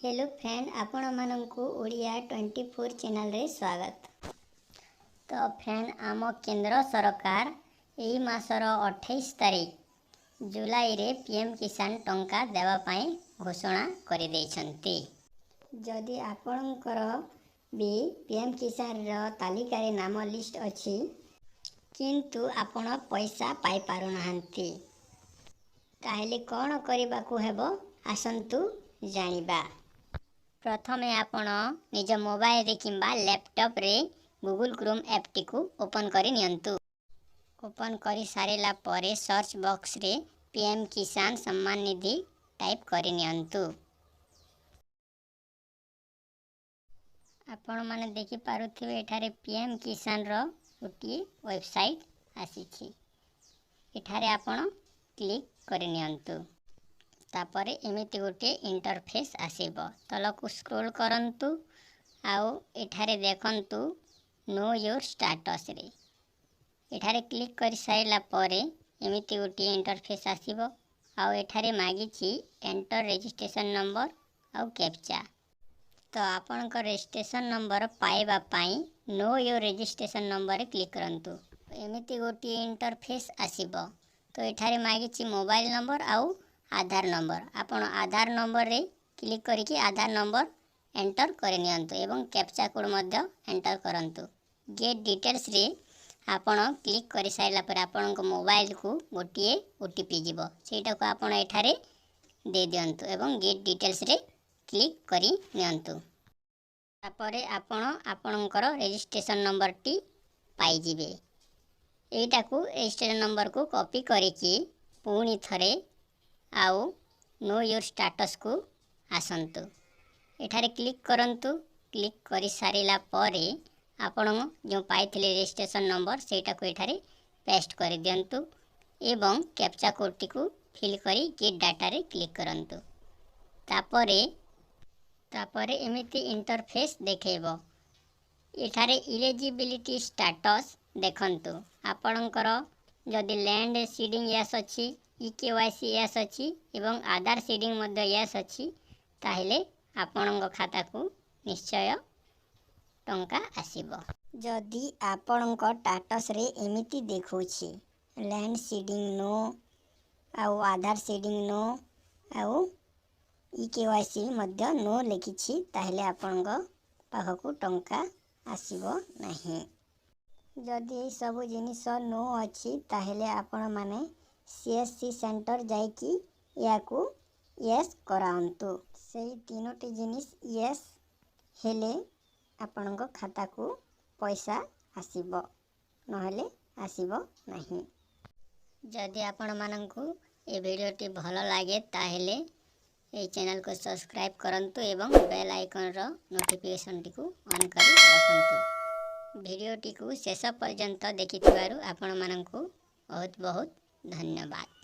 Hello friend, ଆପଣମାନଙ୍କୁ ଓଡ଼ିଆ 24 ଚ୍ୟାନେଲରେ ସ୍ୱାଗତ। ତ ଫ୍ରେଣ୍ଡ, ଆମ କେନ୍ଦ୍ର ସରକାର ଏଇ ମାସର 28 ତାରିଖ ଜୁଲାଇରେ ପିଏମ୍ କିଷାନ ଟଙ୍କା ଦେବା ପାଇଁ ଘୋଷଣା କରିଦେଇଛନ୍ତି। ଯଦି ଆପଣଙ୍କର ବି ପିଏମ୍ କିଷାନର ତାଲିକାରେ ନାମ ଲିଷ୍ଟ ଅଛି, କିନ୍ତୁ ଆପଣ ପଇସା ପାଇପାରୁନାହାନ୍ତି, ତାହେଲେ କ'ଣ କରିବାକୁ ହେବ, ଆସନ୍ତୁ ଜାଣିବା। ପ୍ରଥମେ ଆପଣ ନିଜ ମୋବାଇଲରେ କିମ୍ବା ଲ୍ୟାପଟପ୍ରେ ଗୁଗୁଲ୍ କ୍ରୋମ୍ ଆପ୍ଟିକୁ ଓପନ୍ କରି ନିଅନ୍ତୁ। ଓପନ୍ କରିସାରିଲା ପରେ ସର୍ଚ୍ଚ ବକ୍ସରେ ପିଏମ୍ କିଷାନ ସମ୍ମାନ ନିଧି ଟାଇପ୍ କରିନିଅନ୍ତୁ। ଆପଣମାନେ ଦେଖିପାରୁଥିବେ, ଏଠାରେ ପିଏମ୍ କିଷାନର ଗୋଟିଏ ୱେବସାଇଟ୍ ଆସିଛି। ଏଠାରେ ଆପଣ କ୍ଲିକ୍ କରିନିଅନ୍ତୁ। ତାପରେ ଏମିତି ଗୋଟିଏ ଇଣ୍ଟରଫେସ୍ ଆସିବ। ତଳକୁ ସ୍କ୍ରୋଲ୍ କରନ୍ତୁ ଆଉ ଏଠାରେ ଦେଖନ୍ତୁ, ନୋ your ଷ୍ଟାଟସ୍ରେ ଏଠାରେ କ୍ଲିକ୍ କରିସାରିଲା ପରେ ଏମିତି ଗୋଟିଏ ଇଣ୍ଟରଫେସ୍ ଆସିବ ଆଉ ଏଠାରେ ମାଗିଛି ଏଣ୍ଟର ରେଜିଷ୍ଟ୍ରେସନ୍ ନମ୍ବର ଆଉ କ୍ୟାପଚା। ତ ଆପଣଙ୍କ ରେଜିଷ୍ଟ୍ରେସନ୍ ନମ୍ବର ପାଇବା ପାଇଁ ନୋ your registration ନମ୍ବରରେ କ୍ଲିକ୍ କରନ୍ତୁ। ଏମିତି ଗୋଟିଏ ଇଣ୍ଟରଫେସ୍ ଆସିବ। ତ ଏଠାରେ ମାଗିଛି ମୋବାଇଲ ନମ୍ବର ଆଉ ଆଧାର ନମ୍ବର। ଆପଣ ଆଧାର ନମ୍ବରରେ କ୍ଲିକ୍ କରିକି ଆଧାର ନମ୍ବର ଏଣ୍ଟର କରିନିଅନ୍ତୁ ଏବଂ କ୍ୟାପଚା କୋଡ଼୍ ମଧ୍ୟ ଏଣ୍ଟର କରନ୍ତୁ। ଗେଟ୍ ଡିଟେଲ୍ସରେ ଆପଣ କ୍ଲିକ୍ କରିସାରିଲା ପରେ ଆପଣଙ୍କ ମୋବାଇଲକୁ ଗୋଟିଏ ଓଟିପି ଯିବ। ସେଇଟାକୁ ଆପଣ ଏଠାରେ ଦେଇଦିଅନ୍ତୁ ଏବଂ ଗେଟ୍ ଡିଟେଲ୍ସରେ କ୍ଲିକ୍ କରି ନିଅନ୍ତୁ। ତାପରେ ଆପଣ ଆପଣଙ୍କର ରେଜିଷ୍ଟ୍ରେସନ୍ ନମ୍ବରଟି ପାଇଯିବେ। ଏଇଟାକୁ, ରେଜିଷ୍ଟ୍ରେସନ୍ ନମ୍ବରକୁ କପି କରିକି ପୁଣି ଥରେ ଆଉ ନୋ your ଷ୍ଟାଟସ୍କୁ ଆସନ୍ତୁ। ଏଠାରେ କ୍ଲିକ୍ କରନ୍ତୁ। କ୍ଲିକ୍ କରିସାରିଲା ପରେ ଆପଣ ଯେଉଁ ପାଇଥିଲେ ରେଜିଷ୍ଟ୍ରେସନ୍ ନମ୍ବର, ସେଇଟାକୁ ଏଠାରେ ପେଷ୍ଟ କରିଦିଅନ୍ତୁ ଏବଂ କ୍ୟାପଚା କୋଡ଼୍ଟିକୁ ଫିଲ୍ କରି ଗେଟ୍ ଡାଟାରେ କ୍ଲିକ୍ କରନ୍ତୁ। ତାପରେ ଏମିତି ଇଣ୍ଟରଫେସ୍ ଦେଖେଇବ। ଏଠାରେ ଇଲିଜିବିଲିଟି ଷ୍ଟାଟସ୍ ଦେଖନ୍ତୁ। ଆପଣଙ୍କର ଯଦି ଲ୍ୟାଣ୍ଡ ସିଡ଼ିଂ ୟେସ୍ ଅଛି, ଇ କେୱାଇସି ୟେସ୍ ଅଛି ଏବଂ ଆଧାର ସିଡ଼ିଂ ମଧ୍ୟ ୟେସ୍ ଅଛି, ତାହେଲେ ଆପଣଙ୍କ ଖାତାକୁ ନିଶ୍ଚୟ ଟଙ୍କା ଆସିବ। ଯଦି ଆପଣଙ୍କ ଷ୍ଟାଟସ୍ରେ ଏମିତି ଦେଖାଉଛି, ଲ୍ୟାଣ୍ଡ ସିଡ଼ିଂ ନୋ ଆଉ ଆଧାର ସିଡ଼ିଂ ନୋ ଆଉ ଇ କେୱାଇସି ମଧ୍ୟ ନୋ ଲେଖିଛି, ତାହେଲେ ଆପଣଙ୍କ ପାଖକୁ ଟଙ୍କା ଆସିବ ନାହିଁ। ଯଦି ଏଇସବୁ ଜିନିଷ ନୋ ଅଛି, ତାହେଲେ ଆପଣମାନେ ସିଏସ୍ସି ସେଣ୍ଟର ଯାଇକି ଏହାକୁ ୟେସ୍ କରାନ୍ତୁ। ସେଇ ତିନୋଟି ଜିନିଷ ୟେସ୍ ହେଲେ ଆପଣଙ୍କ ଖାତାକୁ ପଇସା ଆସିବ, ନହେଲେ ଆସିବ ନାହିଁ। ଯଦି ଆପଣମାନଙ୍କୁ ଏ ଭିଡ଼ିଓଟି ଭଲ ଲାଗେ, ତାହେଲେ ଏହି ଚ୍ୟାନେଲକୁ ସବସ୍କ୍ରାଇବ୍ କରନ୍ତୁ ଏବଂ ବେଲ୍ ଆଇକନ୍ର ନୋଟିଫିକେସନ୍ଟିକୁ ଅନ୍ କରି ରଖନ୍ତୁ। ଭିଡ଼ିଓଟିକୁ ଶେଷ ପର୍ଯ୍ୟନ୍ତ ଦେଖିଥିବାରୁ ଆପଣମାନଙ୍କୁ ବହୁତ ବହୁତ ଧନ୍ୟବାଦ।